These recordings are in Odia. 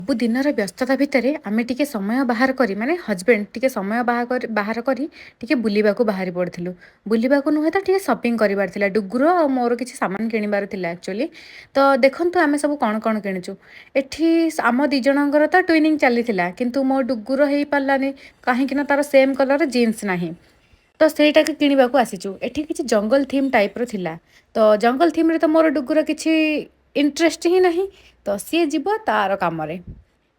ସବୁ ଦିନର ବ୍ୟସ୍ତତା ଭିତରେ ଆମେ ଟିକେ ସମୟ ବାହାର କରି, ମାନେ ହଜବେଣ୍ଡ ଟିକେ ସମୟ ବାହାର କରି ଟିକେ ବୁଲିବାକୁ ବାହାରି ପଡ଼ିଥିଲୁ। ବୁଲିବାକୁ ନୁହେଁ ତ, ଟିକେ ସପିଂ କରିବାର ଥିଲା। ଡୁଗୁର ଆଉ ମୋର କିଛି ସାମାନ କିଣିବାର ଥିଲା ଆକ୍ଚୁଆଲି। ତ ଦେଖନ୍ତୁ, ଆମେ ସବୁ କ'ଣ କ'ଣ କିଣିଛୁ। ଏଠି ଆମ ଦୁଇ ଜଣଙ୍କର ତ ଟୁଇନିଂ ଚାଲିଥିଲା, କିନ୍ତୁ ମୋ ଡୁଗୁର ହେଇପାରିଲାନି, କାହିଁକି ନା ତାର ସେମ୍ କଲର୍ ଜିନ୍ସ ନାହିଁ। ତ ସେଇଟାକୁ କିଣିବାକୁ ଆସିଛୁ। ଏଠି କିଛି ଜଙ୍ଗଲ ଥିମ୍ ଟାଇପ୍ର ଥିଲା। ତ ଜଙ୍ଗଲ ଥିମ୍ରେ ତ ମୋର ଡୁଗୁର କିଛି ଇଣ୍ଟରେଷ୍ଟ ହିଁ ନାହିଁ। ତ ସିଏ ଯିବ ତାର କାମରେ।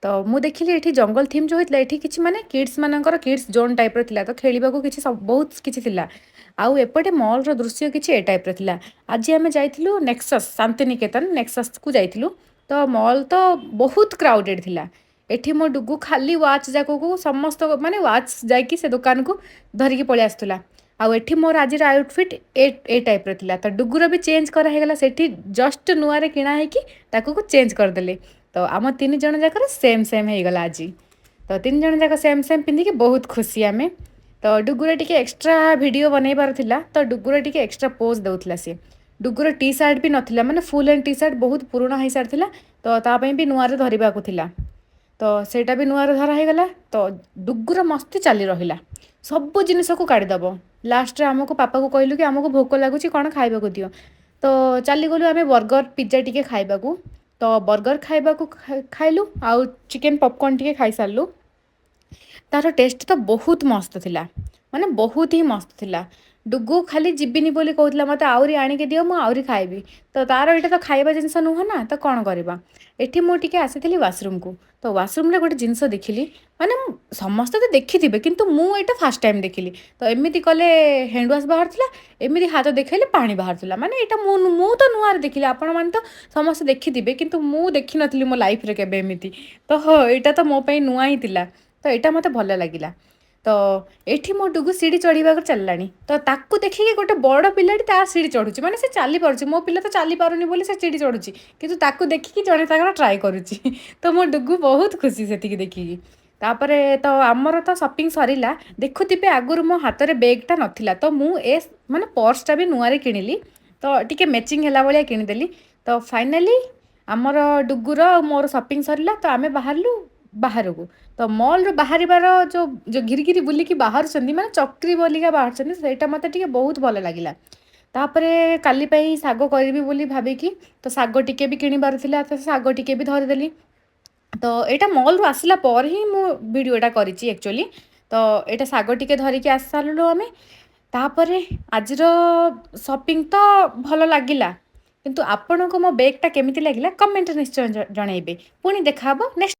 ତ ମୁଁ ଦେଖିଲି, ଏଠି ଜଙ୍ଗଲ ଥିମ୍ ଯେଉଁ ହେଇଥିଲା, ଏଠି କିଛି ମାନେ କିଡ୍ସ ମାନଙ୍କର କିଡ୍ସ ଜୋନ୍ ଟାଇପ୍ର ଥିଲା। ତ ଖେଳିବାକୁ କିଛି ବହୁତ କିଛି ଥିଲା। ଆଉ ଏପଟେ ମଲ୍ର ଦୃଶ୍ୟ କିଛି ଏ ଟାଇପ୍ର ଥିଲା। ଆଜି ଆମେ ଯାଇଥିଲୁ ନେକ୍ସସ୍, ଶାନ୍ତିନିକେତନ ନେକ୍ସସ୍କୁ ଯାଇଥିଲୁ। ତ ମଲ୍ ତ ବହୁତ କ୍ରାଉଡେଡ଼ ଥିଲା। ଏଠି ମୋ ଡୁଗୁ ଖାଲି ୱାଚ୍ ଯାକକୁ ସମସ୍ତ ମାନେ ୱାଚ୍ ଯାଇକି ସେ ଦୋକାନକୁ ଧରିକି ପଳେଇ ଆସୁଥିଲା। ଆଉ ଏଠି ମୋର ଆଜିର ଆଉଟଫିଟ୍ ଏ ଟାଇପ୍ର ଥିଲା। ତ ଡୁଗୁର ବି ଚେଞ୍ଜ କରାହେଇଗଲା। ସେଠି ଜଷ୍ଟ ନୂଆରେ କିଣା ହେଇକି ତାକୁ ଚେଞ୍ଜ କରିଦେଲେ। ତ ଆମ ତିନି ଜଣ ଯାକର ସେମ୍ ସେମ୍ ହେଇଗଲା ଆଜି। ତ ତିନି ଜଣ ଯାକ ସେମ୍ ସେମ୍ ପିନ୍ଧିକି ବହୁତ ଖୁସି ଆମେ। ତ ଡୁଗୁର ଟିକେ ଏକ୍ସଟ୍ରା ଭିଡ଼ିଓ ବନେଇବାର ଥିଲା, ତ ଡୁଗୁର ଟିକେ ଏକ୍ସଟ୍ରା ପୋଜ୍ ଦେଉଥିଲା ସିଏ। ଡୁଗୁର ଟି ସାର୍ଟ ବି ନଥିଲା, ମାନେ ଫୁଲ୍ ହ୍ୟାଣ୍ଡ ଟି ସାର୍ଟ ବହୁତ ପୁରୁଣା ହେଇସାରିଥିଲା। ତ ତା ପାଇଁ ବି ନୂଆରେ ଧରିବାକୁ ଥିଲା। ତ ସେଇଟା ବି ନୂଆରେ ଧରା ହେଇଗଲା। ତ ଡୁଗୁର ମସ୍ତି ଚାଲି ରହିଲା, ସବୁ ଜିନିଷକୁ କାଢ଼ିଦେବ। ଲାଷ୍ଟରେ ଆମକୁ ପାପାକୁ କହିଲୁ କି ଆମକୁ ଭୋକ ଲାଗୁଛି, କ'ଣ ଖାଇବାକୁ ଦିଅ। ତ ଚାଲିଗଲୁ ଆମେ ବର୍ଗର, ପିଜ୍ଜା ଟିକେ ଖାଇବାକୁ। ତ ବର୍ଗର ଖାଇବାକୁ ଖାଇଲୁ ଆଉ ଚିକେନ୍ ପପକର୍ଣ୍ଣ ଟିକେ ଖାଇସାରିଲୁ। ତାର ଟେଷ୍ଟ ତ ବହୁତ ମସ୍ତ ଥିଲା, ମାନେ ବହୁତ ହିଁ ମସ୍ତ ଥିଲା। ଡୁଗୁ ଖାଲି ଯିବିନି ବୋଲି କହୁଥିଲା, ମୋତେ ଆହୁରି ଆଣିକି ଦିଅ, ମୁଁ ଆହୁରି ଖାଇବି। ତ ତାର ଏଇଟା ତ ଖାଇବା ଜିନିଷ ନୁହଁ ନା, ତ କ'ଣ କରିବା? ଏଠି ମୁଁ ଟିକେ ଆସିଥିଲି ୱାସରୁମ୍କୁ। ତ ୱାସରୁମ୍ରେ ଗୋଟେ ଜିନିଷ ଦେଖିଲି, ମାନେ ସମସ୍ତେ ତ ଦେଖିଥିବେ, କିନ୍ତୁ ମୁଁ ଏଇଟା ଫାର୍ଷ୍ଟ ଟାଇମ୍ ଦେଖିଲି। ତ ଏମିତି କଲେ ହ୍ୟାଣ୍ଡ ୱାଶ୍ ବାହାରୁଥିଲା, ଏମିତି ହାତ ଦେଖେଇଲେ ପାଣି ବାହାରୁଥିଲା। ମାନେ ଏଇଟା ମୁଁ ତ ନୂଆରେ ଦେଖିଲି। ଆପଣମାନେ ତ ସମସ୍ତେ ଦେଖିଥିବେ, କିନ୍ତୁ ମୁଁ ଦେଖିନଥିଲି ମୋ ଲାଇଫ୍ରେ କେବେ ଏମିତି। ତ ଏଇଟା ତ ମୋ ପାଇଁ ନୂଆ ହିଁ ଥିଲା। ତ ଏଇଟା ମୋତେ ଭଲ ଲାଗିଲା। ତ ଏଠି ମୋ ଡୁଗୁ ସିଡ଼ି ଚଢ଼ିବାକୁ ଚାଲିଲାଣି। ତ ତାକୁ ଦେଖିକି ଗୋଟେ ବଡ଼ ପିଲାଟି ତା ସିଡ଼ି ଚଢ଼ୁଛି, ମାନେ ସେ ଚାଲି ପାରୁଛି। ମୋ ପିଲା ତ ଚାଲି ପାରୁନି ବୋଲି ସେ ସିଡ଼ି ଚଢ଼ୁଛି, କିନ୍ତୁ ତାକୁ ଦେଖିକି ଜଣେ ତାଙ୍କର ଟ୍ରାଏ କରୁଛି। ତ ମୋ ଡୁଗୁ ବହୁତ ଖୁସି ସେତିକି ଦେଖିକି। ତାପରେ ତ ଆମର ତ ସପିଂ ସରିଲା। ଦେଖୁଥିବେ, ଆଗରୁ ମୋ ହାତରେ ବେଗ୍ଟା ନଥିଲା। ତ ମୁଁ ଏ ମାନେ ପର୍ସଟା ବି ନୂଆରେ କିଣିଲି। ତ ଟିକେ ମ୍ୟାଚିଂ ହେଲା ଭଳିଆ କିଣିଦେଲି। ତ ଫାଇନାଲି ଆମର ଡୁଗୁର ଆଉ ମୋର ସପିଂ ସରିଲା। ତ ଆମେ ବାହାରିଲୁ ବାହାରକୁ। ତ ମଲ୍ରୁ ବାହାରିବାର ଯେଉଁ ଯେଉଁ ଘିରି ଘିରି ବୁଲିକି ବାହାରୁଛନ୍ତି, ମାନେ ଚକ୍ରି ବୋଲିକା ବାହାରୁଛନ୍ତି, ସେଇଟା ମୋତେ ଟିକେ ବହୁତ ଭଲ ଲାଗିଲା। ତାପରେ କାଲି ପାଇଁ ଶାଗ କରିବି ବୋଲି ଭାବିକି ତ ଶାଗ ଟିକେ ବି କିଣିବାର ଥିଲା। ତ ଶାଗ ଟିକେ ବି ଧରିଦେଲି। ତ ଏଇଟା ମଲ୍ରୁ ଆସିଲା ପରେ ହିଁ ମୁଁ ଭିଡ଼ିଓଟା କରିଛି ଆକ୍ଚୁଆଲି। ତ ଏଇଟା ଶାଗ ଟିକେ ଧରିକି ଆସି ସାରିଲୁ ଆମେ। ତାପରେ ଆଜିର ସପିଂ ତ ଭଲ ଲାଗିଲା, କିନ୍ତୁ ଆପଣଙ୍କୁ ମୋ ବେଗ୍ଟା କେମିତି ଲାଗିଲା, କମେଣ୍ଟରେ ନିଶ୍ଚୟ ଜଣେଇବେ। ପୁଣି ଦେଖାହେବ ନେକ୍ସଟ।